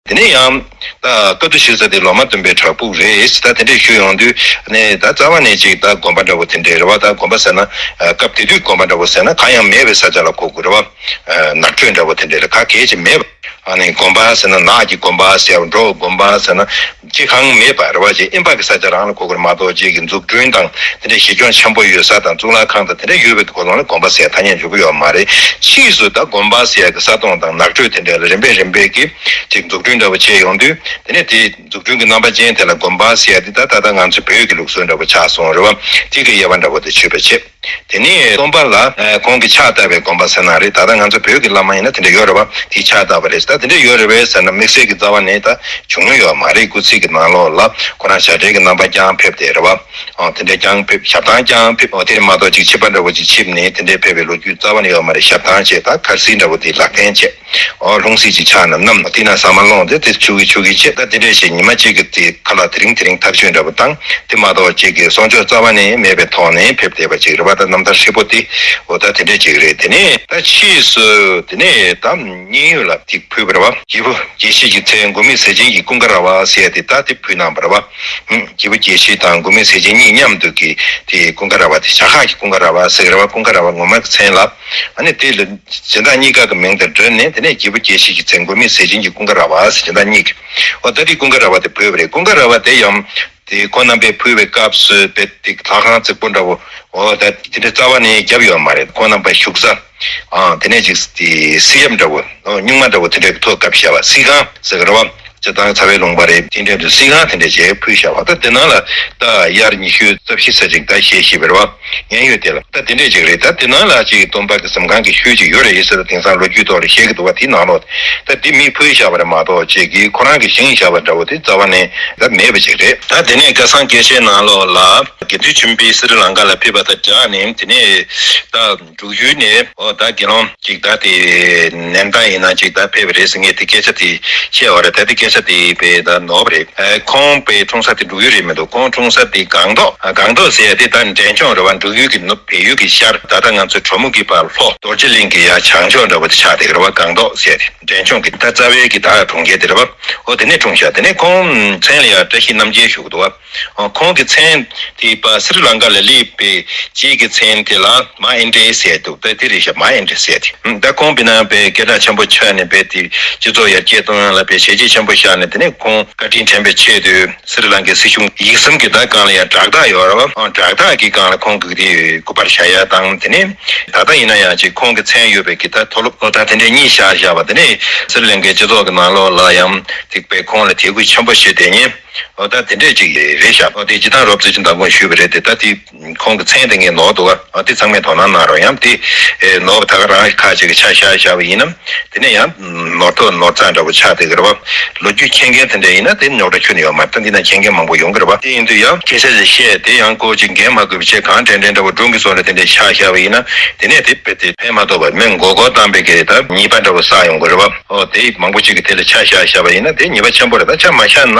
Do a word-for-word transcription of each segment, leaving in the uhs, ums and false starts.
དེ་ནས་ཡང་ད་བཀའ་བསྡུ་ཞུ་ས་དེ་ལོ་མ་སྟོན་པའི་བྲག་ཕུག་རེད། ད་དེ་འདྲས་ཞུ་ཡོང་དུས་ནས་ད་རྩ་བ་ནས་ཅིག་ད་དགོན་པ་འདྲ་བོ་དེ་འདྲས་རེད་བ། ད་དགོན་པ་ཟེར་ན་སྐབས་དེ་དུས་དགོན་པ་འདྲ་བོ་ཟེར་ན་གང་ཡང་མེད་པའི་ས་ཆ་ལ་གོ་དགོས་རེད་བ། ནགས་ཁྲོད་འདྲ་བོ་དེ་འདྲས་ལ་ག་གེ་ཅིག་མེད་པ། ཨ་ནི་དགོན་པ་ཟེར་ན་ནགས་ཀྱི་དགོན་པ་ཟེར་བ་འགྲོ་དགོན་པ་ཟེར་ན་ཅི་གང་མེད་པ་རེད་བ། ཅིག་ཨིན་པ་གི་ས་ཆ་རང་ལ་གོ་དགོས་རེད་མ་གཏོགས་ཅིག་གི་འཛུགས་སྐྲུན་དང་དེ་འདྲས་གཞི་ཁྱོན་ཆེན་པོ་ཡོད་ས་དང་གཙུག་ལག་ཁང་དང་དེ་འདྲས་ཡོད་པའི་གི་གོ་ལོང་ལ་དགོན་པ་ཟེར་ཐ་སྙད་འཇུག་གི་ཡོད་མ་རེད། ཕྱིས་སུ་ད་དགོན་པ་ཟེར་གི་ས་སྟོང་དང་ནགས་ཁྲོད་དེ་འདྲས་ལ་རིམ་པས་རིམ་པས་གི་ཅིག་འཛུགས་སྐྲུན་འདྲ་བོ་བྱས་ཡོང་དུས་དེ་ནས་དེ་འཛུགས་སྐྲུན་གྱི་རྣམ་པ་ཅན་དེ་ལ་དགོན་པ་ཟེར་ཡ་དེ་ད་ད་ལྟ་ང་ཚོའི་བོད་ཀྱི་ལུགས་སྲོལ་འདྲ་བོ་ཆགས་སོང་རེད་བ། དེ་གི་དབྱེ་བ་འདྲ་བོ་དེ་ཆོད་པ་བྱེད། དེ་ནས་སྟོན་པ་ལ་ཁོང་གིས་ཕྱག་བཏབ་པའི་དགོན་པ་ཟེར་ན་རེད། ད་ལྟ་ང་ཚོ་བོད་ཀྱི་བླ་མ་ཡིན་ན་དེ་འདྲ་ཡོད་རེད་བ། དེས་ཕྱག་བཏབ་པ་རེད། ད་དེ་འདྲ་ཡོད་རེད་བས་ཟེར་ན་དམིགས་བསལ་གྱི་རྩ་བ་ནས་ད་བྱུང་མྱོང་ཡོད་མ་རེད། སྐུ་ཚིག་གི་ནང་ལོགས་ལ་ཁོ་རང་བྱ་བྲལ་གྱི་རྣམ་པ་རྐྱང་ཕེབས་ཏེ་རེད་བ། ཨོ་དེ་འདྲ་རྐྱང་ཕེབས། ཞབས་ཐང་རྐྱང་ཕེབས། ཨོ་དེ་རེད་མ་གཏོགས་ཅིག་ཕྱི་པ་འདྲ་བོ་ཅིག་ཕྱིན་ནས་དེ་འདྲ་ཕེབས་པའི་ལོ་རྒྱུས་རྩ་བ་ནས་ཡོད་མ་རེད། ཞབས་ཐང་བྱས་ད་འཁར་གསིལ་འདྲ་བོ་དེ་ལག་འཐེན་བྱས། ཨོ་ལྷུང་བཟེད་ཅིག་ཕྱག་ན་བསྣམས། དེ་ན་ཟ་མ་བླངས་ཏེ་དེ་ཆུ་གི་ཆུ་གི་བྱས། ད་དེ་འདྲས་བྱས་ཉི་མ་གཅིག་གི་དེ་ཁ་ལག་དེ་རིང་དེ་རིང་ཐག་ཆོད་འདྲ་བོ་དང་དེ་མ་གཏོགས་ཅིག་གི་གསོག་འཇོག་རྩ་བ་ནས་མེད་པའི་ཐོག་ནས་ཕེབས་བསྡད་པ་ཅིག་རེད་བ། ད་རྣམ་ཐར་ཧྲིལ་པོ་དེ་འོ་ད་དེ་འདྲས་ཅིག་རེད། དེ་ནས་ད་ཕྱིས་སུ་དེ་ནས་ད་མཉན་ཡོད་ལ་དེ་ཕུལ་བ་རེད་བ། རྒྱལ་པོ་དགེ་བཤེས་ཀྱི་མཚན་མགོན་མེད་ཟས་སྦྱིན་གྱི་ཀུན་དགའ་ར་བ་ཟེར་ཡ་དེ་ད་དེ་ཕུལ་གནང་བ་རེད་བ། རྒྱལ་པོ་དགེ་བཤེས་དང་མགོན་མེད་ཟས་སྦྱིན་གཉིས་མཉམ་དུ་གི་དེ་ཀུན་དགའ་ར་བ་དེ་བྱ་གག་གི་ཀུན་དགའ་ར་བ་ཟེར་གི་རེད་བ། ཀུན་དགའ་ར་བ་ངོ་མ་གི་མཚན་ལ། ཨ་ནི་དེ་ལ་སྦྱིན་བདག་གཉིས་ཀ་གི་མིང་དེ་བསྒྲིལ་ནས་དེ་ནས་རྒྱལ་པོ་དགེ་བཤེས་ཀྱི་མཚན་མགོན་མེད་ཟས་སྦྱིན་གྱི་ཀུན་དགའ་ར་བ་ཟེར་སྦྱིན་བདག་གཉིས་ཀྱི། འོ་ད་དེ་ཀུན་དགའ་ར་བ་དེ་ཕུལ་བ་རེད། ཀུན་དགའ་ར་བ་དེ་ཡང་དེ་ཁོང་རྣམ་པས་ཕུལ་བའི་སྐབས་སུ་དཔེ་དེ་ལྷ་ཁང་རྩིག་པོ་འདྲ་བོ་འོ་ད་དེ་འདྲ་རྩ་བ་ནས་བརྒྱབ་ཡོད་མ་རེད། ཁོང་རྣམ་པ་བཞུགས་ས། ཨ་དེ་ནས་ཅིག་དེ་བསིལ་ཡབ་འདྲ་བོ་སྨྱུག་མ་འདྲ་བོ་དེ་འདྲའི་ཐོག་བཀབ་བཞག་པ་བསིལ་ཁང་ཟེར་གི་རེད་བ། སྤྱིར་བཏང་ཚ་བའི་ལུང་པ་རེད། དེ་འདྲའི་དུ་བསིལ་ཁང་དེ་འདྲ་བྱས་ཕུལ་བཞག་པ། ད་དེ་ནང་ལ་ད་དབྱར་ཉི་ཤུ་རྩ་བཞི་ཚར་ཅིག་ད་བཞེས་བཞིན་པ་རེད་བ། མཉན་ཡོད་དེ་ལ་ད་དེ་འདྲས་ཅིག་རེད། ད་དེ་ནང་ལ་ཅིག་སྟོན་པ་གི་གཟིམ་ཁང་གི་ཤུལ་ཅིག་ཡོད་རེད་ཟེར། ད་དེང་སང་ལོ་རྒྱུས་ཐོག་ལ་བཤད་ཀྱི་འདུག་བ། དེའི་ནང་ལོགས་ད་དེ་མིས་ཕུལ་བཞག་པ་རེད་མ་གཏོགས་ཅིག་གིས་ཁོ་རང་གིས་བཞེངས་བཞག་པ་འདྲ་བོ་དེ་རྩ་བ་ནས་ད་མེད་པ་ཅིག་རེད། ད་དེ་ནས་སྐལ་བཟང་སྐྱེས་ཆེན་ནང་ལོགས་ལ་དགེ་འདུན་ཆོས་འཕེལ་སི་རི་ལང་ཀ་ལ་ཕེབས་པ་དང་སྦྲགས་ནས་དེ་ནས་ད་འབྲུག་ཡུལ་ནས་འོ་ད་དགེ་སློང་ཅིག་ད་དེ་ནན་ཏན་ཡིན་ན་ཅིག་ད་ཕེབས་པ་རེད་ཟེར། ངས་དེ་སྐད་ཆ་དེ་བཤད་པ་རེད། ད་དེ་སྐད་ཆ་དེ་དཔེ་ད་ནོར་བ་རེད། ཨ་ཁོང་དཔེ་འཁྲུངས་ས་དེ་འབྲུག་ཡུལ་རེད་མི་འདུག་ཁོང་འཁྲུངས་ས་དེ་སྒང་ཏོག་ཨ་སྒང་ཏོག་ཟེར་ཡ་དེ་ད་འབྲས་ལྗོངས་རེད་བ། འབྲུག་ཡུལ་གྱི་ནུབ་བལ་ཡུལ་གྱི་ཤར། ད་ལྟ་ང་ཚོའི་གྲོ་མོ་གི་བར་ལྷོ་རྡོ་རྗེ་གླིང་གི་ཡ་བྱང་ཕྱོགས་འདྲ་བོ་དེ་ཆགས་བསྡད་ཀྱི་རེད་བ། སྒང་ཏོག་ཟེར་ཡ་དེ་འབྲས་ལྗོངས་ཀྱི་ད་རྩ་བའི་གི་ད་གྲོང་ཁྱེར་དེ་རེད་བ། འོ་དེ་ནས་འཁྲུངས་ཤག་དེ་ནས་ཁོང་མཚན་ལ་ཡ་བཀྲ་ཤིས་རྣམ་རྒྱལ་ཞུ་གི་འདུག་བ། ཁོང་གི་མཚན་དེ་པ་སི་རི་ལང་ཀ་ལ་སླེབས་པའི་རྗེས་ཀྱི་མཚན་དེ་ལ་མ་ཨིན་ཏྲེ་ཟེར་འདུག་ད་དེ་རེད་ཤག་མ་ཨིན་ཏྲེ་ཟེར་དེ། ད་ཁོང་དཔེར་ན་དཔེ་སྐད་གྲགས་ཆེན་པོ་ཆགས་ནས་དཔེ་དེ་སྤྱི་ཚོགས་ཡར་རྒྱས་གཏོང་ཡག་ལ་དཔེ་བྱས་རྗེས་ཆེན་པོ་བཞག་ནས། དེ་ནས་ཁོང་བཀའ་དྲིན་དྲན་པའི་ཆེད་དུ་སི་རི་ལང་ཀའི་སྲིད་གཞུང་ཡིག་ཟམ་གྱི་ད་སྒང་ལ་ཡང་བསྒྲགས་རྟགས་ཡོད་རེད་བ། བསྒྲགས་རྟགས་ཀྱི་སྒང་ལ་ཁོང་གི་དེ་སྐུ་པར་བཞག་ཡག་དང་། དེ་ནས་ད་ལྟ་ཡིན་ན་ཡང་ཅིག་ཁོང་གི་མཚན་ཡོད་པའི་གི་ད་མཐོ་སློབ་སློབ་གྲྭ་དེ་འདྲས་གཉིས་བཞག་བཞག་པ། དེ་ནས་སི་རི་ལང་ཀའི་སྤྱི་ཚོགས་ཀྱི་ནང་ལོགས་ལ་ཡང་དེ་དཔེ་ཁོང་ལ་དད་གུས་ཆེན་པོ་བྱེད་བསྡད་མཁན། འོ་ད་དེ་འདྲས་ཅིག་རེད་ཤག་འོ་དེ་སྤྱིར་བཏང་རོབ་ཙམ་ཅིག་བདག་སྐྱོང་ཞུས་པ་རེད་དེ། ད་དེ་ཁོང་གི་མཚན་དེ་ངས་ནོར་འདུག་ག་འོ་དེ་ཚང་མས་དོ་སྣང་གནང་རོགས། ཡང་དེ་ཨེ་ནོར་བ་ད་ག་རང་ཁ་ཅིག་གི་ཆ་བཞག་བཞག་པ་ཡིན་ན། དེ་ནས་ཡང་ནོར་ཐོག་ནོར་རྩ་འདྲ་བོ་ཆགས་བསྡད་ཀྱི་རེད་བ། ལོ་རྒྱུས་མཁྱེན་མཁན་དེ་འདྲས་ཡིན་ན་དེ་རྙོག་དྲ་ཁྱོན་ནས་ཡོད་མ་རེད། ད་འདི་ན་མཁྱེན་མཁན་མང་པོ་ཡོང་གི་རེད་བ། དེ་ཡིན་དུས་ཡང་སྐད་ཆ་ཞིག་བཤད་དེ་ཡང་ཁོ་ཅིག་འགན་མ་དགོས་པ་བྱས་གང་དྲན་དྲན་འདྲ་བོ་སྒྲུང་གི་བཟོ་འདྲ་དེ་འདྲས་ཆ་བཞག་པ་ཡིན་ན། དེ་ནས་དེ་དཔེ་དེ་ཕན་མ་ཐོགས་པར་མི་མགོ་སྐོར་བཏང་པའི་གི་ད་ཉེས་པ་འདྲ་བོ་བསགས་ཡོང་གི་རེད་བ། ཨོ་དེ་མང་པོ་ཅིག་གིས་དེ་ལ་ཆ་བཞག་བཞག་པ་ཡིན་ན་དེ་ཉེས་པ་ཆེན་པོ་རེད། ད་ཆ་མ་བཞག་ན་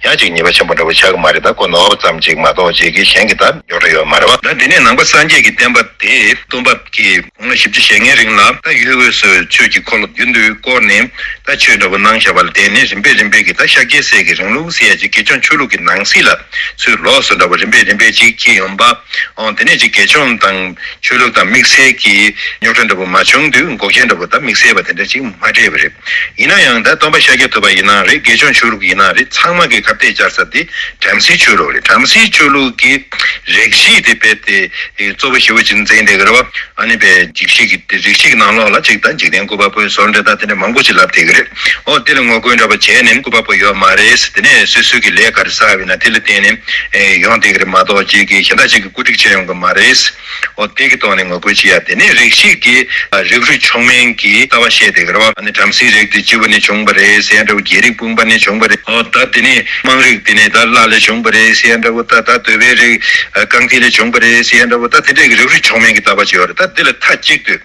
ཡང་ཅིག་ཉེས་པ་ཆེན་པོ་འདྲ་བོ་ཆགས་ཀྱི་མ་རེད། ད་ཁོ་ནོར་བ་ཙམ་ཅིག་མ་གཏོགས་ཅིག་གི་གཞན་གྱི་ད་རྙོག་དྲ་ཡོད་མ་རེད་བ། ད་དེ་ནས་ནང་པ་སངས་རྒྱས་ཀྱི་བསྟན་པ་དེ་སྟོན་པ་གི་ང་ཞིབ་ཆ་བྱེད་མཁན་རིང་ལ་ད་ཡུལ་དངོས་སུ་ཆོས་ཀྱི་འཁོར་ལོ་རྒྱུན་དུ་བསྐོར་ནས་ད་ཆོས་འདྲ་བོ་གནང་བཞག་པ་ལ་བརྟེན་ནས་རིམ་པས་རིམ་པས་ཀྱིས་ད་ཤཱཀྱའི་སྲས་ཀྱི་རིང་ལུགས་ཟེར་ཡ་ཅིག་དགེ་སྦྱོང་ཆོས་ལུགས་ཀྱི་ནང་གསེས་ལ་ཚུར་ལོགས་སུ་འདྲ་བོ་རིམ་པས་རིམ་པས་ཅིག་འཁྱེར་ཡོང་པ། ཨོ་དེ་ནས་ཅིག་དགེ་སྦྱོང་དང་ཆོས་ལུགས་དང་དམིགས་བསལ་གྱི་རྙོག་དྲ་འདྲ་བོ་མ་བྱུང་དུས་འགོག་རྐྱེན་འདྲ་བོ་ད་དམིགས་བསལ་བ་དེ་འདྲ་ཅིག་མ་འཕྲད་པ་རེད། ཡིན་ན་ཡང་ད་སྟོན་པ་ཤཱཀྱ་ཐུབ་པ་ཡིན་ན་རེད། དགེ་སྦྱོང་ཆོས་ལུགས་ཡིན་ན་རེད། ཚང་མ་གི་ཁ་གཏད་བཅར་ས་དེ་བྲམ་ཟེའི་ཆོས་ལུགས་རེད། བྲམ་ཟེའི་ཆོས་ལུགས་ཀྱི་རིགས་ཤིག་དེ་དཔེ་དེ་གཙོ་བོ་ཞེ་པོ་ཅིག་འཛིན་བསྡད་ཀྱི་རེད་བ། ཨ་ནི་དཔེ་རིགས་ཤིག་གི་རིགས་ཤིག་གི་ནང་ལོགས་ལ་ཅིག་ད་འཇིག་རྟེན་སྐུ་པར་པོའི་བཟོ་འདྲ་ད་དེ་འདྲ་མང་པོ་ཅིག་ལབ་བསྡད་ཀྱི་རེད། ཨོ་དེ་ལ་ངོ་རྒོལ་འདྲ་པོ་བྱས་ནས་སྐུ་པར་པོ་ཡོད་མ་རེད། དེ་ནས་སོ་སོ་གི་ལས་ག་རེ་བསགས་པ་ཡིན་ན་དེ་ལ་བརྟེན་ནས་ཡོང་བསྡད་ཀྱི་རེད་མ་གཏོགས་ཅིག་གི་གཞན་དག་ཅིག་གི་བཀོད་སྒྲིག་བྱས་ཡོང་གི་མ་རེད། ཨོ་དེ་གི་ཐོག་ནས་ངོ་རྒོལ་བྱེད་ཡ། དེ་ནས་རིགས་ཤིག་གིས་རིགས་རུས་མཆོག་དམན་གྱི་ལྟ་བ་བཤད་བསྡད་ཀྱི་རེད་བ། ཨ་ནི་བྲམ་ཟེའི་རིགས་དེ་སྤྱི་བོ་ནས་བྱུང་བ་རེད་ཟེར་ཡ་འདྲ་བོ། རྒྱལ་རིགས་སྤུངས་པ་ནས་བྱུང་བ་རེད། ཨོ་ད་དེ་ནས་དམངས་རིགས་དེ་ནས་ད་ལྷ་ལས་བྱུང་བ་རེད་ཟེར་ཡ་འདྲ་བོ། ད་ད་གདོལ་པའི་རིགས་རྐང་མཐིལ་ལས་བྱུང་བ་རེད་ཟེར་ཡ་འདྲ་བོ། ད་དེ་འདྲས་ཀྱི་རིགས་རུས་མཆོག་དམན་གྱི་ལྟ་བ་ཅིག་ཡོད་རེད། ད་དེ་ལ་མཐའ་གཅིག་ཏུ་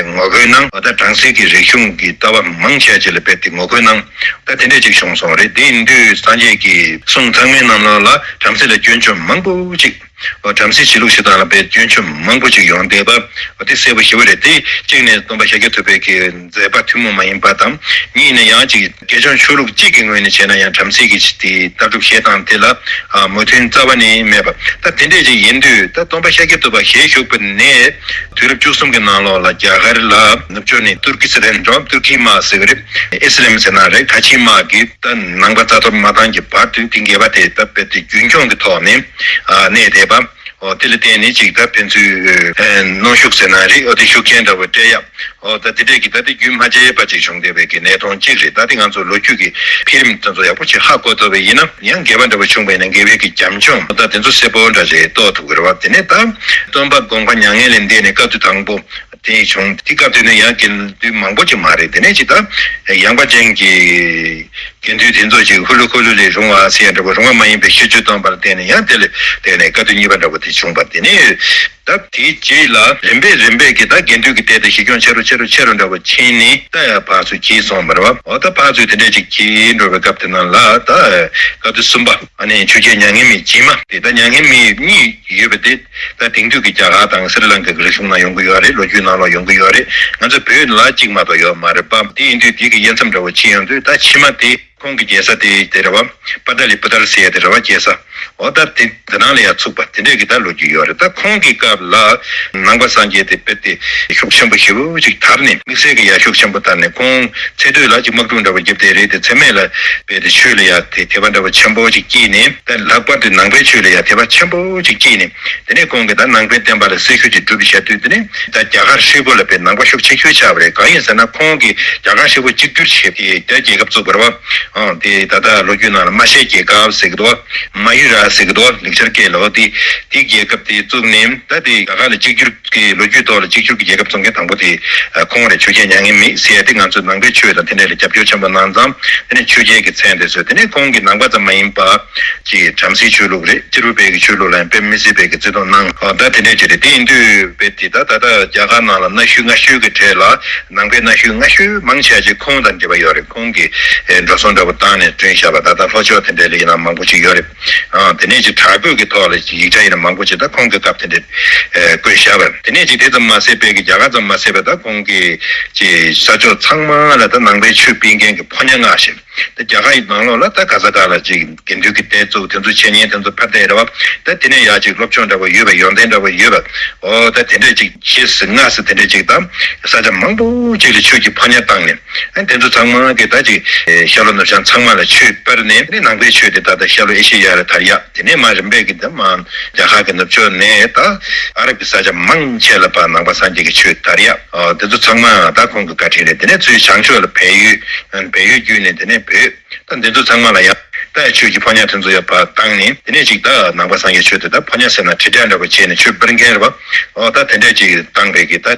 ངོ་རྒོལ་གནང་། ད་བྲམ་ཟེ་གི་རིག་གཞུང་གི་ལྟ་བ་མང་ཆེ་ཅིག་ལ་རྦད་དེ་ངོ་རྒོལ་གནང་། ད་དེ་འདྲས་ཅིག་བྱུང་སོང་རེད། དེ་ཡིན་དུས་སངས་རྒྱས་ཀྱི་གསུང་ཚང་མའི་ནང་ལོགས་ལ་བྲམ་ཟེ་ལ་སྐྱོན་བརྗོད་མང་པོ་ཅིག་ བྲམ་ཟེ་ཆོས་ལུགས་ཤིག་དང་ལ་དཔེ་སྐྱོན་ཆོས་མང་པོ་ཅིག་ཡོང་བསྡད་པ་དེ་གསལ་པོ་ཞེ་པོ་རེད། དེ་གཅིག་ནས་སྟོན་པ་ཤཱཀྱ་ཐུབ་པའི་གི་མཛད་པ་ཐུན་མོང་མ་ཡིན་པ་དང་། གཉིས་ནས་ཡང་ཅིག་དགེ་སྦྱོང་ཆོས་ལུགས་གཅིག་གི་ངོས་ནས་བྱས་ན་ཡང་བྲམ་ཟེ་གི་དེ་ལྟ་གྲུབ་བཤད་སྟངས་དེ་ལ་མོས་མཐུན་རྩ་བ་ནས་མེད་པ། ད་དེ་འདྲས་ཅིག་ཡིན་དུས་ད་སྟོན་པ་ཤཱཀྱ་ཐུབ་པ་ཞལ་བཞུགས་པ་ནས་དུས་རབས་བཅུ་གསུམ་གི་ནང་ལོགས་ལ་རྒྱ་གར་ལ་ནུབ་ཕྱོགས་ནས་ཏུར་ཀི་སི་ཐན་འགྲོ་ཏུར་ཀི་དམག་ཟེར་གི་རེད། ཨི་སི་ལམ་ཟེར་ན་རེད། ཁ་ཆེའི་དམག་གིས་ད་ནང་པ་རྩ་གཏོར་མ་བཏང་གི་བར་དུ་དེ་འགལ་བ་དེ་ད་དཔེ་དེ་རྒྱུན་འཁྱོངས་ཀྱི་ཐོག་ནས་གནས་བསྡད་པ། ཨོ་དེ་ལ་བརྟེན་ནས་ཅིག་ད་ཕན་ཚུན་གནོན་ཤུགས་ཟེར་ན་རེད། ཨོ་དེ་ཤུགས་རྐྱེན་འདྲ་བོ་སྤྲད་ཡ། ཨོ་ད་དེ་འདྲས་ཀྱི་ད་དེ་རྒྱུན་མ་ཆད་པ་ཅིག་བྱུང་བསྡད་པའི་གི་གནས་སྟངས་གཅིག་རེད། ད་དེ་ང་ཚོ་ལོ་རྒྱུས་ཀྱི་འཕེལ་རིམ་དེ་ཚོ་ཡག་པོ་ཅིག་ཧ་གོ་ཐུབ་པ་ཡིན་ན། ཡང་འགལ་བ་འདྲ་བོ་བྱུང་བ་ཡིན་ན་འགལ་བའི་གི་རྒྱབ་ལྗོངས་ད་དེ་ཚོ་གསལ་པོ་འདྲ་ཅིག་རྟོགས་ཐུབ་ཀྱི་རེད་བ། དེ་ནས་ད་སྟོན་པ་དགོངས་པ་མྱ་ངན་ལས་འདས་ནས་སྐབས་དུས་དང་པོ་དེ་བྱུང་། དེ་སྐབས་དུས་ནས་ཡང་དགེ་འདུན་མང་པོ་ཅིག་མ་རེད། དེ་ནས་ཅིག་ད་ཡངས་པ་ཅན་གྱི་དགེ་འདུན་དེ་ཚོ་ཅིག་ཧུ་ལུ་ཧུ་ལུ་ལས་རུང་བ་ཟེར་ཡ་འདྲ་བོ་རུང་བ་མ་ཡིན་པའི་ཤིས་བརྗོད་བཏོན་པ་ལ་བརྟེན་ནས་ཡང་དེ་ལས་བརྟེན་ནས་སྐབས་དུས་གཉིས་པ་འདྲ་བོ་དེ་བྱུང་བ། དེ་ནས་ད་དེའི་རྗེས་ལ་རིམ་པས་རིམ་པས་ཀྱི་ད་དགེ་འདུན་གྱི་སྡེ་དེ་གཞི་ཁྱོན་ཆེ་རུ་ཆེ་རུ་ཆེ་རུ་འདྲ་བོ་ཕྱིན་ནས་ད་ཡང་ཕར་ཚུར་གྱེས་སོང་བ་རེད་བ། འོ་ད་ཕར་ཚུར་དེ་འདྲས་ཅིག་གྱེས་འགྲོ་བའི་སྐབས་དེ་ནང་ལ་ད་སྐབས་དུས་གསུམ་པ་ཨ་ནི་ཆོས་རྒྱལ་མྱ་ངན་མེད་རྗེས་མ་དེ། ད་མྱ་ངན་མེད་གཉིས་ཡོད་པ་དེ་ད་དེང་དུས་ཀྱི་རྒྱ་གར་དང་སི་རི་ལང་ཀ་གི་རིག་གཞུང་ནང་ཡོང་གི་ཡོད་རེད། ལོ་རྒྱུས་ནང་ལ་ཡོང་གི་ཡོད་རེད། ང་ཚོ་བོད་ལ་གཅིག་མ་གཏོགས་ཡོད་མ་རེད་པ། དེ་ཡིན་དུས་དེ་གི་དབྱེ་མཚམས་འདྲ་བོ་ཕྱེ་ཡོང་དུས་ད་ཕྱི་མ་དེ་ཁོང་གི་རྒྱལ་ས་དེ་དེ་རེད་བ། པ་ཏ་ལི་པུ་ཏར་ཟེར་ཡ་དེ་རེད་བ། རྒྱལ་ས། འོ་ད་དེ་དེ་ནང་ལ་ཡང་ཚུགས་པ་དེ་འདྲས་ཀྱི་ད་ལོ་རྒྱུས་ཡོད་རེད། ད་ཁོང་གི་སྐབས་ལ་ནང་པ་སངས་རྒྱས་དེ་དཔེ་དེ་ཤུགས་ཆེན་པོ་ཞེ་པོ་ཅིག་དར་ནས། དམིགས་བསལ་གྱི་ཡ་ཤུགས་ཆེན་པོ་དར་ནས། ཁོང་ཚེ་སྟོད་ལ་ཅིག་དམག་འཁྲུག་འདྲ་བོ་བརྒྱབ་བསྡད་རེད་དེ། ཚེ་སྨད་ལ་དཔེ་དེ་ཆོས་ལ་ཡ་དེ་དད་པ་འདྲ་བོ་ཆེན་པོ་ཅིག་སྐྱེས་ནས། ད་ལྷག་པར་དུ་ནང་པའི་ཆོས་ལ་ཡ་དད་པ་ཆེན་པོ་ཅིག་སྐྱེས་ནས། དེ་ནས་ཁོང་གིས་ད་ནང་པའི་བསྟན་པ་ལ་སྲི་ཞུ་ཅིག་བསྒྲུབས་བཞག་དུས། དེ་ནས་ད་རྒྱ་གར་ཧྲིལ་པོ་ལ་དཔེ་ནང་པ་ཤུགས་ཆེ་ཤོས་ཆགས་པ་རེད། གང་ཡིན་ཟེར་ན་ཁོང་གིས་རྒྱ་གར་ཧྲིལ་པོ་གཅིག་གྱུར་བྱས་ཏེ་ད་རྒྱལ་ཁབ་བཙུགས་པ་རེད་བ། ཨང་དེ་ད་ལྟ་ལོ་རྒྱུས་ནང་ལ་མ་ཤའི་རྒྱལ་ཁབ་ཟེར་གི་འདུག་བ། མ་ཡུ་ར་ཟེར་གི་འདུག་བ། ལེགས་སྦྱར་སྐད་ལ། འོ་དེ་དེ་རྒྱལ་ཁབ་དེ་བཙུགས་ནས། ད་དེ་རྒྱ་གར་ལ་གཅིག་གྱུར་གྱི་ལོ་རྒྱུས་ཐོག་ལ་གཅིག་གྱུར་གྱི་རྒྱལ་ཁབ་བཙུགས་མཁན་དང་པོ་དེ་ཁོང་རེད། ཆོས་རྒྱལ་མྱ་ངན་མེད་ཟེར་ཡ་དེ་ང་ཚོ་ནང་པའི་ཆོས་དང་དེ་འདྲ་ལ་རྒྱབ་སྐྱོར་ཆེན་པོ་གནང་ཙང་། དེ་ནས་ཆོས་རྒྱལ་གྱི་མཚན་དེ་ཚོ། དེ་ནས་ཁོང་གིས་ནང་པ་ཙམ་མ་ཡིན་པ་ཅིག་བྲམ་ཟེའི་ཆོས་ལུགས་རེད། སྤྱིར་བོད་པའི་གི་ཆོས་ལུགས་ལ་ཡང་དཔེ་མི་སྲིད་པའི་གི་བརྩི་མཐོང་གནང་། ཨ་ད་དེ་འདྲས་ཅིག་རེད། དེ་ཡིན་དུས་དཔེ་དེ་ད་ད་ལྟ་རྒྱ་གར་ནང་ལ་གནའ་ཤུལ་སྔ་ཤོས་ཀྱི་གྲས་ལ། ནང་པའི་གནའ་ཤུལ་སྔ་ཤོས་མང་ཆེ་ཅིག་ཁོང་དང་འབྲེལ་བ་ཡོད་རེད། ཁོང་གིས་ཨེ་འགྲོ་སོང་འདྲ་པོ་བཏང་ནས་བསྐྲུན་བཞག་པ། ད་ལྟ་ལྷོ་ཕྱོགས་དེ་འདྲས་ལ་ཡིན་ན་མང་པོ་ཅིག་ཡོད་རེད། ཨ་དེ་ནས་ཅིག་བྲག་བརྐོས་ཀྱི་ཐོག་ལ་ཅིག་ཡིག་ཆ་ཡིན་ན་མང་པོ་ཅིག་ད་ཁོང་གི་སྐབས་དེ་འདྲས་ཨེ་བརྐོས་བཞག་པ་རེད། དེ་ནས་ཅིག་དེ་ཙམ་མ་ཟད་པའི་གི་རྒྱ་གར་ཙམ་མ་ཟད་པའི་ད་ཁོང་གིས་ཅིག་ས་ཕྱོགས་ཚང་མ་ལ་ད་ནང་པའི་ཆོས་སྤེལ་མཁན་གྱི་ཕོ་ཉ་མངགས་བཞག་ད་རྒྱ་གར་ཡི་ནང་ལོགས་ལ་ད་ག་ས་ག་ལ་ཅིག་དགེ་འདུན་གྱི་སྡེ་བཙུགས། དེ་ཚོ་འཆད་ཉན་དེ་ཚོ་ཕར་བསྡད་རེད་བ། ད་དེ་ནས་ཡ་ཅིག་སློབ་སྦྱོང་འདྲ་བོ་ཡོད་པ། ཡོན་ཏན་འདྲ་བོ་ཡོད་པ། འོ་ད་དེ་འདྲས་ཅིག་བཞེས་སུ་མངགས་སུ་དེ་འདྲས་ཅིག་ད་ས་ཆ་མང་པོ་ཅིག་ལ་ཆོས་ཀྱི་ཕོ་ཉ་བཏང་ནས། ཨ་དེ་ཚོ་ཚང་མ་གི་ད་ཅིག་ཤར་ལྷོ་ནུབ་བྱང་ཚང་མ་ལ་ཆོས་སྤེལ་ནས། དེ་ནས་ནང་པའི་ཆོས་དེ་ད་ལྟ་ཤར་ལྷོ་ཨེ་ཤེ་ཡ་ལ་དར་ཡ། དེ་ནས་མར་རིམ་པས་ཀྱི་ད་མར་རྒྱ་གར་གྱི་ནུབ་ཕྱོགས་ནས་ད་ཨ་རབ་ཀྱི་ས་ཆ་མང་ཆེ་ལ་ཕར་ནང་པ་སངས་རྒྱས་ཀྱི་ཆོས་དར་ཡ། ཨ་དེ་ཚོ་ཚང་མ་ད་ཁོང་གི་བཀའ་དྲིན་རེད། དེ་ནས་ཚུར་བྱང་ཕྱོགས་ལ་བལ་ཡུལ། བལ་ཡུལ་བརྒྱུད་ནས་དེ་ནས་བོད། ད་འདི་ཚོ་ཚང་མ་ལ་ཡང་ད་ཆོས་ཀྱི་ཕོ་ཉ་དེ་ཚོ་ཡང་ཕར་བཏང་ནས། དེ་ནས་ཅིག་ད་ནང་པ་སངས་རྒྱས་ཆོས་དེ་ད་ཕོ་ཉ་ཟེར་ན་དྲིལ་བསྒྲགས་འདྲ་པོ་བྱས་ནས་ཆོས་སྤེལ་མཁན་རེད་བ། འོ་ད་དེ་འདྲས་ཅིག་བཏང་པའི་གི་ད་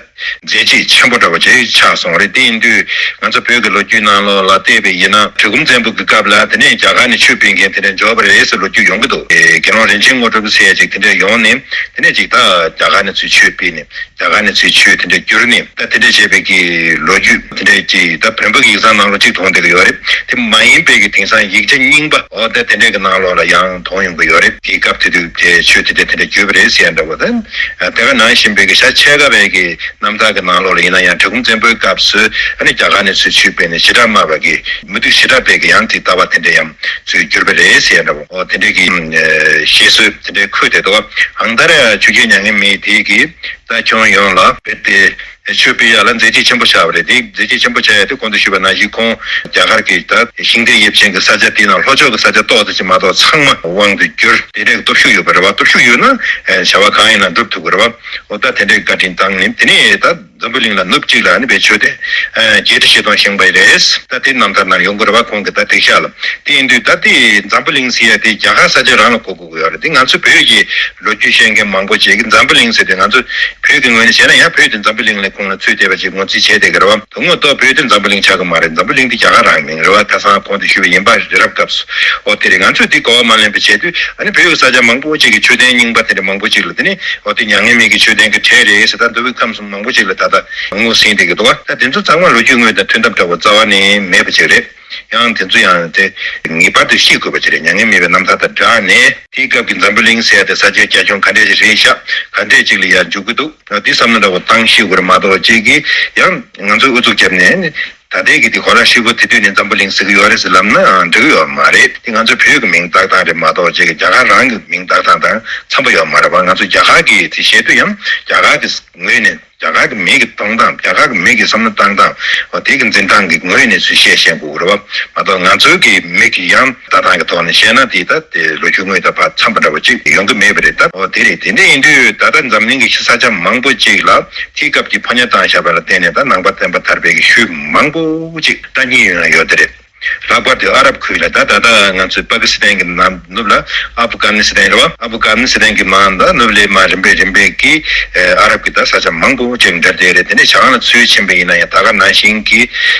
མཛད་རྗེས་ཆེན་པོ་འདྲ་པོ་ཅིག་ཆགས་སོང་རེད། དེ་ཡིན་དུས་ང་ཚོ་བོད་ཀྱི་ལོ་རྒྱུས་ནང་ལོགས་ལ་བལྟས་པ་ཡིན་ན། གྲི་གུམ་བཙན་པོ་གི་སྐབས་ལ་དེ་ནས་རྒྱ་གར་ནས་ཆོས་སྤེལ་མཁན་དེ་འདྲས་འབྱོར་བ་རེད་ཟེར་ལོ་རྒྱུས་ཡོང་གི་འདུག་ཨེ་དགེ་སློང་རིན་ཆེན་དངོས་གྲུབ་ཟེར་ཡ་ཅིག་དེ་འདྲས་ཡོང་ནས། དེ་ནས་ཅིག་ད་རྒྱ་གར་ནས་ཚུར་ཆོས་སྤེལ་ནས། རྒྱ་གར་ནས་ཚུར་ཆོས་དེ་འདྲ་བསྒྱུར་ནས། ད་དེ་འདྲ་བྱས་པའི་གི་ལོ་རྒྱུས་དེ་འདྲ་ཅིག་ད་བོན་པོ་གི་ཡིག་ཚང་ནང་ལ་ཅིག་མཐོང་བསྡད་ཀྱི་ཡོད་རེད། དེ་མ་ཡིན་པའི་གི་དེང་སང་ཡིག་ཆ་རྙིང་པ། འོ་ད་དེ་འདྲ་གི་ནང་ལོགས་ལ་ཡང་མཐོང་ཡོང་གི་ཡོད་རེད། དེའི་སྐབས་དེ་དུས་དེ་ཆོས་དེ་འདྲ་དེ་འདྲ་བསྒྱུར་བ་རེད་ཟེར་ཡ་འདྲ་བོ། ད་དེ་ག་ནང་བཞིན་པའི་གི་ཤར་ཕྱེད་ཀ་བའི་གི་རྣམ་ཐར་གི་ནང་ལོགས་ལ་ཡིན་ན་ཡང་གྲི་གུམ་བཙན་པོའི་སྐབས་སུ་ཨ་ནི་རྒྱ་གར་ནས་ཚུར་ཆོས་སྤེལ་ནས་ཞེ་དྲག་དམའ་བ་གི་མུ་ཏིག་ཞེ་དྲག་པའི་གི་ཡང་དེ་ལྟ་བ་དེ་འདྲ་ཡང་ཚུར་བསྒྱུར་བ་རེད་ཟེར་ཡ་འདྲ་བོ། འོ་དེ་འདྲ་གི་བཤད་སྲོལ་དེ་འདྲ་འཁོད་བསྡད་འདུག་ཨང་། ད་རེས་ཆོས་རྒྱལ་མྱ་ངན་མེད་དེ་གི་ད་ཁྱོན་ཡོངས་ལ་བོད་དེ་ཆོས་སྤེལ་ཡ་ལ་མཛད་རྗེས་ཆེན་པོ་ཆགས་པ་རེད། དེ་མཛད་རྗེས་ཆེན་པོ་ཆགས་ཡ་དེ་གོང་དུ་ཞུས་པ་ནང་བཞིན་ཁོང་རྒྱ་གར་གྱི་ད་ཤིང་རྟའི་ཡབ་ཆེན་གྱི་ས་ཆ་དེ་ནང་ལྷོ་ཕྱོགས་ཀྱི་ས་ཆ་ཏོག་ཙམ་ཞིག་མ་གཏོགས་ཚང་མ་དབང་དུ་བསྒྱུར། དེ་འདྲའི་སྟོབས་ཤུགས་ཡོད་པ་རེད་བ། སྟོབས་ཤུགས་ཡོད་ན་བྱ་བ་གང་ཡིན་ན་འགྲུབ་ཐུབ་ཀྱི་རེད་བ། འོ་ད་དེ་འདྲའི་བཀའ་དྲིན་བཏང་ནས། དེ་ནས་ད་འཛམ་བུ་གླིང་ལ་ནུབ་གཅིག་ལ་ནི་བའི་ཆོས་དེ་བརྒྱད་ཁྲི་བཞི་སྟོང་བཞེངས་པ་རེད། ད་དེ་རྣམ་ཐར་ནང་ཡོང་གི་རེད་བ། ཁོང་གི་ད་དེ་ཤ་ལ། དེ་ཡིན་དུས་ད་དེ་འཛམ་བུ་གླིང་ཟེར་ཡ་དེ་རྒྱ་གར་ས་ཆ་རང་ལ་གོ་དགོས་ཀྱི་ཡོད་རེད། དེ་ང་ཚོ་བོད་ཀྱི་ལོ་རྒྱུས་ཤེས་མཁན་མང་པོ་ཅིག་གིས་འཛམ་བུ་གླིང་ཟེར་དུས་ང་ཚོ་བོད་ཀྱི་ངོས་ནས་བྱས་ན་ཡང་བོད་དེ་འཛམ་བུ་གླིང་ལ་ཁོང་ལ་ཚུད་བསྡད་པ་ཅིག་ངོས་འཛིན་བྱས་བསྡད་ཀྱི་རེད་བ། དོན་དངོས་ཐོག་བོད་དེ་འཛམ་བུ་གླིང་ཆགས་ཀྱི་མ་རེད། འཛམ་བུ་གླིང་དེ་རྒྱ་གར་རང་མིང་རེད་བ། ཁ་སང་གོང་དུ་ཞུས་པ་ཡིན་པ་རེད། རབ་སྐབས་སུ། འོ་དེ་རེད། ང་ཚོས་དེ་གོ་བ་མ་ལེན་པ་བྱས་དུས་ཨ་ནི་བོད་ཀྱི་ས་ཆ་མང་པོ་ཅིག་གི་མཆོད་རྟེན་རྙིང་པ་དེ་འདྲ་མང་པོ་ཅིག་ལ། དེ་ནི་འོ་དེ་མྱ་ངན་མེད་ཀྱི་མཆོད་རྟེན་གྱི་གྲས་རེད་ཟེར། ད་མདོ་དབུས་ཁམས་གསུམ་མང་པོ་ཅིག་ལ་ད་ ད་ངོ་ཟིན་བསྡད་ཀྱི་འདུག་བ། ད་དེ་ཚོ་ཚང་མ་ལོ་རྒྱུས་དངོས་དང་མཐུན་ཐབས་འདྲ་བོ་རྩ་བ་ནས་མེད་པ་ཅིག་རེད། ཡང་དེ་ཚོ་ཡང་དེ་ངེས་པར་དུ་ཤེས་དགོས་པ་ཅིག་རེད། མྱ་ངན་མེད་པའི་རྣམ་ཐར་དང་སྦྲགས་ནས་དེའི་སྐབས་ཀྱི་འཛམ་བུ་གླིང་ཟེར་ཡ་དེ་ས་ཆའི་རྒྱ་ཁྱོན་ག་འདྲས་ཞིག་རེད་ཤག་ག་འདྲས་ཅིག་ལ་ཡར་འཇུག་གི་འདུག་འདི་བསམ་བློ་འདྲ་བོ་བཏང་ཤེས་དགོས་རེད་མ་གཏོགས་ཅིག་གིས་ཡང་ང་ཚོས་ཨུ་ཚུགས་བརྒྱབ་ནས། ད་ལྟའི་གི་དེ་གོ་ལ་ཧྲིལ་པོ་དེ་དུས་ནས་འཛམ་བུ་གླིང་ཟེར་གི་ཡོད་རེད་ཟེར་ལབ་ན་འགྲིག་གི་ཡོད་མ་རེད། དེ་ང་ཚོའི་བོད་ཀྱི་མིང་བཏགས་སྟངས་རེད་མ་གཏོགས་ཅིག་གི་རྒྱ་གར་རང་གི་མིང་བཏགས་སྟངས་དང་འཚམ་པོ་ཡོད་མ་རེད་པ། ང་ཚོ་རྒྱ་གར་གི་དེ་བཤད་དུས་ཡང་རྒྱ་གར་གི་ངོས་ནས་རྒྱ་གར་གི་མི་གི་གཏོང་སྟངས། རྒྱ་གར་གི་མི་གི་བསམ་བློ་བཏང་སྟངས། འོ་དེ་གི་འཛིན་སྟངས་ཀྱི་ངོས་ནས་ཚུར་བཤད་བཤད་དགོས་ཀྱི་རེད་བ། མ་གཏོགས་ང་ཚོའི་གི་མི་གི་ཡང་ལྟ་སྟངས་ཀྱི་ཐོག་ནས་བཤད་ན་དེ་ད་དེ་ལོ་རྒྱུས་དངོས་དང་ཕར་འཚམ་པ་འདྲ་བོ་ཅིག་ཡོང་གི་མེད་པ་རེད། ད་འོ་དེ་རེད། དེ་འདྲ་ཡིན་དུས་ད་ལྟ་འཛམ་གླིང་གི་ས་ཆ་མང་པོ་ཅིག་ལ་དེའི་སྐབས་ཀྱི་ཕོ་ཉ་བཏང་བཞག་པ་ལ་བརྟེན་ནས་ད་ནང་པ་བསྟན་པ་དར་བའི་གི་ཤུལ་མང་པོ་ཅིག་ལྟ་ཉིན་ཡོང་ཡོད་དེ་རེད། ལྷག་པར་དུ་ཨ་རབ་ཁུལ་ལ་ད་ད་ལྟ་ང་ཚོའི་པ་ཀི་སི་ཐན་གྱི་ནང་ནུབ་ལ་ཨབ་གྷ་ནི་སི་ཐན་རེད་བ། ཨབ་གྷ་ནི་སི་ཐན་གྱི་མར་ད་ནུབ་ལ་མར་རིམ་པས་རིམ་པས་ཀྱིས་ཨ་རབ་ཀྱི་ད་ས་ཆ་མང་པོ་ཅིག་འདྲ་བསྡད་རེད། དེ་ནས་བྱང་ལ་ཚུར་ཕྱིན་པ་ཡིན་ན་ཡང་ད་ག་ནང་བཞིན་གྱི་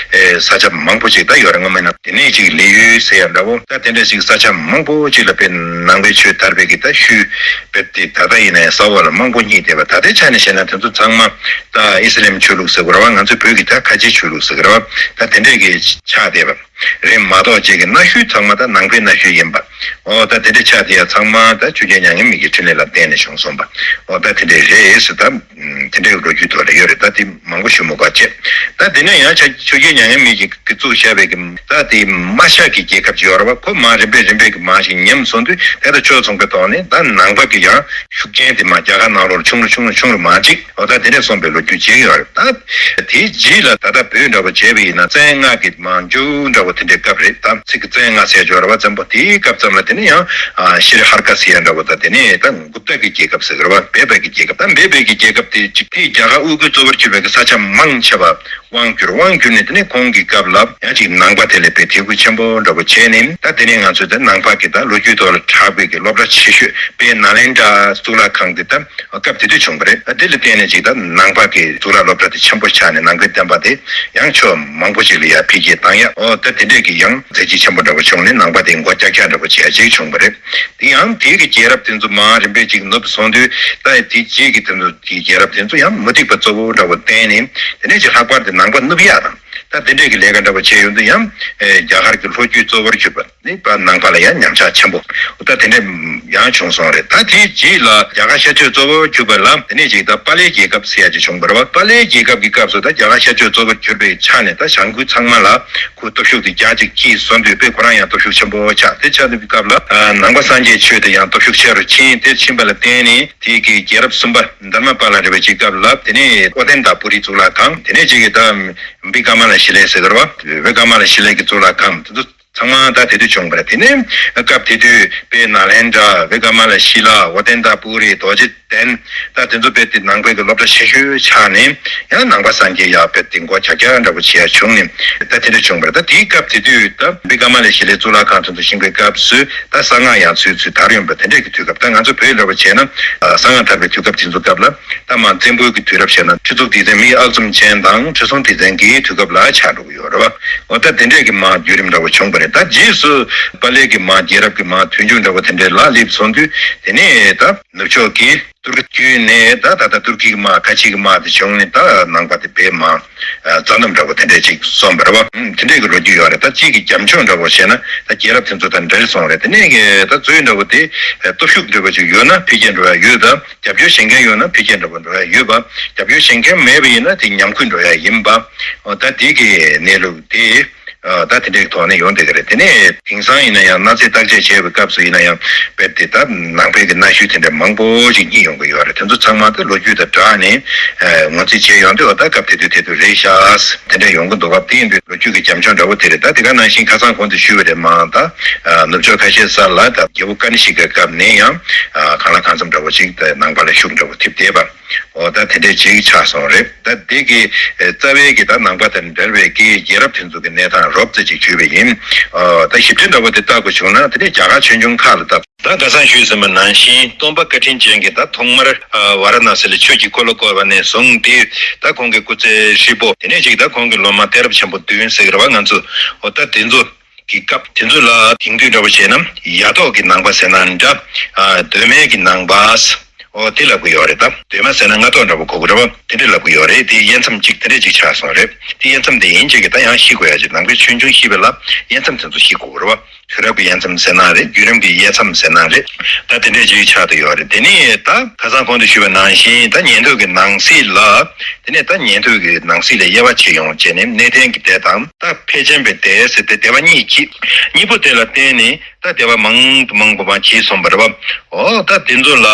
ས་ཆ་མང་པོ་ཅིག་ད་ཡོད་རེད། སྔོན་མ་ཡིན་ན་དེ་ནས་ཅིག་ལི་ཡུལ་ཟེར་ཡ་འདྲ་བོ། ད་དེ་འདྲ་ཞིག་ས་ཆ་མང་པོ་ཅིག་ལ་དཔེ་ནང་པའི་ཆོས་དར་བའི་གི་ད་ཤུལ་དཔེ་དེ་ད་ལྟ་ཡིན་ན་ཡང་ས་འོག་ལ་མང་པོ་རྙེད་བསྡད་པ། ད་ལྟའི་ཆ་ནས་བཤད་ན་དེ་ཚོ་ཚང་མ་ད་ཨི་སི་ལམ་ཆོས་ལུགས་ཟེར་དགོས་རེད་བ། ང་ཚོའི་བོད་ཀྱི་ད་ཁ་ཆེའི་ཆོས་ལུགས་ཟེར་དགོས་རེད་བ། ད་དེ་འདྲས་ཀྱི་ཆགས་བསྡད་པ། རེད་མ་གཏོགས་ཅིག་གི་གནའ་ཤུལ་ཚང་མ་ད་ནང་པའི་གནའ་ཤུལ་ཡིན་པ། འོ་ད་དེ་འདྲ་ཆགས་དེ་ཡ་ཚང་མ་ད་ཆོས་རྒྱལ་མྱ་ངན་མེད་ཀྱི་འཕྲིན་ལས་ལ་བརྟེན་ནས་བྱུང་སོང་བ། འོ་ད་དེ་འདྲ་རེད་ཟེར། ད་དེ་འདྲའི་ལོ་རྒྱུས་ཐོག་ལ་ཡོད་རེད། ད་དེ་མང་པོ་ཞུ་མི་དགོས་བྱས། ད་དེ་ནས་ཡང་ཆ་ཆོས་རྒྱལ་མྱ་ངན་མེད་ཀྱི་གི་བཙུགས་བཞག་པའི་གི་ད་དེ་མ་ཤ་གི་རྒྱལ་ཁབ་ཅིག་ཡོད་རེད་བ། ཁོ་མ་རིམ་པས་རིམ་པས་ཀྱི་མ་ཞིག་ཉམས་སོང་དུས་དེ་ད་ཕྱོགས་མཚུངས་པའི་ཐོག་ནས་ད་ནང་པ་གི་ཡང་ཤུགས་རྐྱེན་དེ་མ་རྒྱ་གར་ནང་ལོགས་ཆུང་རུ་ཆུང་རུ་ཆུང་རུ་མ་ཅིག་འོ་ད་དེ་འདྲས་སོང་པའི་ལོ་རྒྱུས་བྱེད་ཀྱི་ཡོད་རེད། ད་དེའི་རྗེས་ལ་ད་ལྟ་བོད་འདྲ་བོ་བྱས་པ་ཡིན་ན་བཙན་སྔགས་ཀྱི་མ་མཇུག་འདྲ་བོ་དེ་འདྲའི་སྐབས་རེད། ད་ཚིག་གི་བཙན་སྔགས་ཟེར་ཡ་ཅིག་ཡོད་རེད་བ། བཙན་པོ་དེའི་སྐབས་ཙམ་ལ་དེ་ནས་ཡང་ཨ་ཤྲཱི་ཧར་ཀ་ཟེར་ཡ་འདྲ་བོ། ད་དེ་ནས་ད་གུབ་ཏ་གི་རྒྱལ་ཁབ་ཟེར་གི་རེད་བ། སྦས་པའི་གི་རྒྱལ་ཁབ། ད་སྦས་པའི་གི་རྒྱལ་ཁབ་དེ་གཅིག་དེ་རྒྱ་གར་དབུ་རྒྱུད་གཙོ་བོར་གྱུར་པའི་གི་ས་ཆ་མང་ཆེ་བ་དབང་བསྒྱུར། དབང་བསྒྱུར་ནས་དེ་ནས་ཁོང་གི་སྐབས་ལ་ཡང་ཅིག་ནང་པ་དེ་ལ་དཔེ་དད་གུས་ཆེན་པོ་འདྲ་བོ་བྱས་ནས། ད་དེ་ནས་ང་ཚོས་ད་ནང་པ་གི་ད་ལོ་རྒྱུས་ཐོག་ལ་གྲགས་པའི་གི་སློབ་གྲྭ་ཆེ་ཤོས་དཔེ་ནཱ་ལེནྡྲ་གཙུག་ལག་ཁང་དེ་ད་སྐབས་དེ་དུས་བྱུང་བ་རེད། ད་དེ་ལ་བརྟེན་ནས་ཅིག་ད་ནང་པ་གི་གཙུག་ལག་སློབ་གྲྭ་དེ་ཆེན་པོ་ཆགས་ནས་ནང་པའི་བསྟན་པ་དེ་ཡང་ཕྱོགས་མང་པོ་ཅིག་ལ་ཡར་འཕེལ་རྒྱས་བཏང་ཡ། འོ་ད་དེ་འདྲས་ཀྱི་ཡང་མཛད་རྗེས་ཆེན་པོ་འདྲ་བོ་བྱུང་ནས་ནང་པ་དེ་མགོ་བཀྱག་བཀྱག་འདྲ་བོ་བྱེད་ཡ་ཅིག་བྱུང་བ་རེད། དེ་ཡང་དེ་གི་རྒྱལ་རབས་དེ་ཚོ་མར་རིམ་པས་ཅིག་ནུབ་སོང་དུས་ད་དེ་རྗེས་ཀྱི་དེ་ཚོ་དེའི་རྒྱལ་རབས་དེ་ཚོ་ཡང་མུ་སྟེགས་པ་གཙོ་བོ་འདྲ་བོ་བསྟེན་ནས། དེ་ནས་ཅིག་ལྷག་པར་དུ་ནང་པ་ནུབ་ཡག་དང་ད་དེ་འདྲས་ཀྱི་ལས་ཀ་འདྲ་བོ་བྱས་ཡོང་དུས་ཡང་ཨེ་རྒྱ་གར་གྱི་ལྷོ་རྒྱུད་གཙོ་བོར་གྱུར་པ་ནི་པ་ནང་པ་ལ་ཡང་ཉམས་ཆག་ཆེན་པོ་ད་དེ་འདྲས་ཡང་བྱུང་སོང་རེད། ད་དེའི་རྗེས་ལ་རྒྱ་གར་ཤར་ཕྱོགས་གཙོ་བོར་གྱུར་པ་ལ་དེ་ནས་ཅིག་ད་པཱ་ལེའི་རྒྱལ་ཁབ་ཟེར་ཡ་ཅིག་བྱུང་བ་རེད་བ། པཱ་ལེའི་རྒྱལ་ཁབ་ཀྱི་སྐབས་སུ་ད་རྒྱ་གར་ཤར་ཕྱོགས་གཙོ་བོར་གྱུར་པའི་ཆ་ནས་ད་བྱང་ཁུལ་ཚང་མ་ལ་ཁོ་སྟོབས་ཤུགས་དེ་རྒྱ་ཅིག་སྐྱེས་སོང་དུས་དཔེ་ཁོ་རང་ཡང་སྟོབས་ཤུགས་ཆེན་པོ་ཆགས། དེ་ཆགས་དུས་སྐབས་ལ་ནང་པ་སངས་རྒྱས་ཆོས་དེ་ཡང་སྟོབས་ཤུགས་ཆེ་རུ་ཕྱིན། དེ་ཕྱིན་པ་ལ་བརྟེན་ནས་དེ་གི་རྒྱལ་རབས་གསུམ་པ་དྷརྨ་པཱ་ལ་རེད་པ་ཅིག་སྐབས་ལ་དེ་ནས་ཨོ་ཏནྟ་པུ་རི་གཙུག་ལག་ཁང་། དེ་ནས་ཅིག་གི་ད་བི་ཀ་མ་ལ་ཤི་ལའི་ཟེར་གི་རེད་བ། བི་ཀ་མ་ལ་ཤི་ལའི་གི་གཙུག་ལག་ཁང་དེ་ཚོ་ཚང་མ་ད་དེ་དུས་བྱུང་བ་རེད། དེ་ནས་སྐབས་དེ་དུས་དཔེ་ནཱ་ལེནྡྲ། བི་ཀ་མ་ལ་ཤི་ལ། ཨོ་ཏནྟ་པུ་རི། རྡོ་རྗེ་གདན། ད་དེ་ཚོ་དཔེ་དེ་ནང་པའི་གི་སློབ་གྲྭ་ཆེ་ཤོས་ཆགས་ནས་ཡང་ནང་པ་སངས་རྒྱས་ཡག་དཔེ་དེ་མགོ་རྒྱག་རྒྱག་འདྲ་པོ་བྱེད་ཡ་བྱུང་ནས་ད་དེ་འདྲ་བྱུང་བ་རེད། ད་དེའི་སྐབས་དེ་དུས་ད་བི་ཀ་མ་ལ་ཤི་ལའི་གཙུག་ལག་ཁང་དེ་ཚོ་བཞེངས་པའི་སྐབས་སུ་ད་གསང་སྔགས་ཡང་ཚུར་ཚུར་དར་ཡོང་བ་དེ་འདྲས་ཀྱི་དུས་སྐབས། ད་ང་ཚོ་བོད་འདྲ་པོ་བྱས་ན་གསང་སྔགས་དར་བའི་དུས་སྐབས་དེ་ཚོ་སྐབས་ལ་ད་མར་བཙན་པོའི་གི་དུས་རབས་བྱས་ན་ཁྲི་གཙུག་ལྡེ་བཙན་མི་ཨག་ཚོམ་ཆེན་དང་ཁྲི་སྲོང་ལྡེ་བཙན་གྱི་དུས་སྐབས་ལ་ཆགས་འགྲོ་གི་ཡོད་རེད་བ། འོ་ད་དེ་འདྲས་ཀྱི་མར་བརྒྱུད་རིམ་འདྲ་པོ་བྱུང་བ་རེད། ད་རྗེས་སུ་པཱ་ལེ་གི་མར་རྒྱལ་རབས་ཀྱི་མར་དུས་མཇུག་འདྲ་པོ་དེ་འདྲས་ལ་སླེབས་སོང་དུས་དེ་ནས་ད་ནུབ་ཕྱོགས་ཀྱི་ཏུར་ཀི་བརྒྱུད་ནས་ད་ད་ལྟ་ཏུར་ཀི་གི་དམག་ཁ་ཆེ་གི་དམག་དེ་བྱུང་ནས་ད་ནང་པ་དེ་བོད་མར་རྩ་འདབ་འདྲ་པོ་དེ་འདྲས་ཅིག་སོང་བ་རེད་བ། ཨུམ། དེ་འདྲས་ཀྱི་ལོ་རྒྱུས་ཡོད་རེད། ད་གཅིག་གི་རྒྱབ་ལྗོངས་འདྲ་པོ་བྱས་ན་ད་རྒྱལ་རབས་དེ་ཚོ་དང་འབྲེལ་སོང་རེད། དེ་ནས་ཀྱི་ད་རྩོད་འདྲ་པོ་དེ་སྟོབས་ཤུགས་འདྲ་པོ་ཅིག་ཡོད་ན་འཕེལ་རྒྱས་འགྲོ་ཡ་ཡོད་པ། རྒྱབ་སྐྱོར་བྱེད་མཁན་ཡོད་ན་འཕེལ་རྒྱས་འགྲོ་པ་འགྲོ་ཡ་ཡོད་པ། རྒྱབ་སྐྱོར་བྱེད་མཁན་མེད་པ་ཡིན་ན་དེ་ཉམས་རྒུད་འགྲོ་ཡ་ཡིན་པ། འོ་ད་དེ་གི་གནས་ལུགས་དེ། ཨ། ད་དེ་འདྲའི་ཐོག་ནས་ཡོང་བསྡད་ཀྱི་རེད། དེ་ནས་དེང་སང་ཡིན་ན་ཡང་གནའ་རྫས་བརྟག་དཔྱད་བྱས་པའི་སྐབས་སུ་ཡིན་ན་ཡང་རྦད་དེ་ད་ནང་པའི་གི་གནའ་ཤུལ་དེ་འདྲ་མང་པོ་ཞིག་རྙེད་ཡོང་གི་ཡོད་རེད། དེ་ཚོ་ཚང་མ་ད་ལོ་རྒྱུས་དང་སྦྲགས་ནས་ཨ་ངོས་འཛིན་བྱས་ཡོང་དུས་འོ་ད་སྐབས་དེ་དུས་དེ་དུས་རེད་ཤག་དེ་འདྲ་ཡོང་གི་འདུག་ག་དེ་ཡིན་དུས་ལོ་རྒྱུས་ཀྱི་རྒྱབ་ལྗོངས་འདྲ་བོ་དེ་རེད། ད་དེ་ག་ནང་བཞིན་ཁ་སང་གོང་དུ་ཞུས་པ་རེད་མ་ད་ཨ་ནུབ་ཕྱོགས་ཁ་ཤས་ས་ལ་ད་རྒྱལ་པོ་ཀ་ནི་ཤི་ཀའི་སྐབས་ནས་ཡང་ཨ་གང་ལ་གང་འཚམ་འདྲ་བོ་ཞིག་ད་ནང་པ་ལ་ཤུགས་འདྲ་བོ་ཐེབས་བསྡད་པ། འོ་ད་དེ་འདྲའི་ཅིག་ཆགས་སོང་རེད། ད་འདི་གི་ཨེ་རྩ་བའི་གི་ད་ནང་པ་དང་འབྲེལ་བའི་གི་རྒྱལ་རབས་དེ་ཚོ་གི་གནས་སྟངས་རོབ་ཙམ་ཅིག་ཞུས་པ་ཡིན། ཨོ་ད་ཞིབ་ཕྲ་འདྲ་བོ་དེ་བལྟ་དགོས་བྱུང་ན་དེ་ནས་རྒྱ་གར་ཆོས་འབྱུང་ཁག་ལ་བལྟ། ད་ཁ་སང་ཞུས་ཟིན་པ་ནང་བཞིན་སྟོན་པ་བཀའ་དྲིན་ཅན་གྱིས་ད་ཐོག་མར་ཨ་ཝཱ་ར་ཎ་སི་ལ་ཆོས་ཀྱི་འཁོར་ལོ་བསྐོར་བ་ནས་བཟུང་སྟེ་ད་ཁོང་གི་སྐུ་ཚེ་ཧྲིལ་པོ་དེ་ནས་ཅིག་ད་ཁོང་གི་སློབ་མ་གཏད་རབས་ཆེན་པོ་བདུན་ཟེར་གི་རེད་བ། ང་ཚོ་འོ་ད་དེ་ཚོ་གི་སྐབས་དེ་ཚོ་ལ་དེང་དུས་འདྲ་བོ་བྱས་ན་ཡ་ཐོག་གི་ནང་པ་ཟེར་ན་འདྲ། ཨ་གདོད་མའི་གི་ནང་པ། ཨོ་དེ་ལབ་གི་ཡོད་རེད། ད་འདོད་མ་ཟེར་ན་སྔ་ཐོག་འདྲ་པོ་གོ་གི་རེད་བ། དེ་འདྲ་ལབ་གི་ཡོད་རེད། དེ་དབྱེ་མཚམས་གཅིག་དེ་འདྲ་གཅིག་ཆགས་སོང་རེད། དེ་དབྱེ་མཚམས་དེ་ཡིན་གཅིག་གི་ད་ཡང་ཤེས་དགོས་ཡ་གཅིག་ནང་པའི་ཆོས་འབྱུང་ཤེས་པའི་ལ་དབྱེ་མཚམས་དེ་ཚོ་ཤེས་དགོས་རེད་བ། དུས་རབས་ཀྱི་དབྱེ་མཚམས་ཟེར་ན་རེད། བརྒྱུད་རིམ་གྱི་དབྱེ་མཚམས་ཟེར་ན་རེད། ད་དེ་འདྲ་གཅིག་ཆགས་བསྡད་ཡོད་རེད། དེ་ནས་ད་ཁ་སང་གོང་དུ་ཞུས་པ་ནང་བཞིན་ད་ཉན་ཐོས་ཀྱི་ནང་གསེས་ལ། དེ་ནས་ད་ཉན་ཐོས་ཀྱི་ནང་གསེས་ལ་དབྱེ་བ་ཕྱེ་ཡོང་བྱས་ནས་གནས་བརྟན་གྱི་སྡེ་དང་ད་ཕལ་ཆེན་པའི་སྡེ་ཟེར་ཏེ་སྡེ་པ་གཉིས་ཀྱིས་གཉིས་པོ་དེ་ལ་བརྟེན་ནས། ད་སྡེ་པ་མང་དུ་མང་དུ་མ་བྱས་སོང་བ་རེད་བ། ཨོ་ད་དེ་ཚོ་ལ་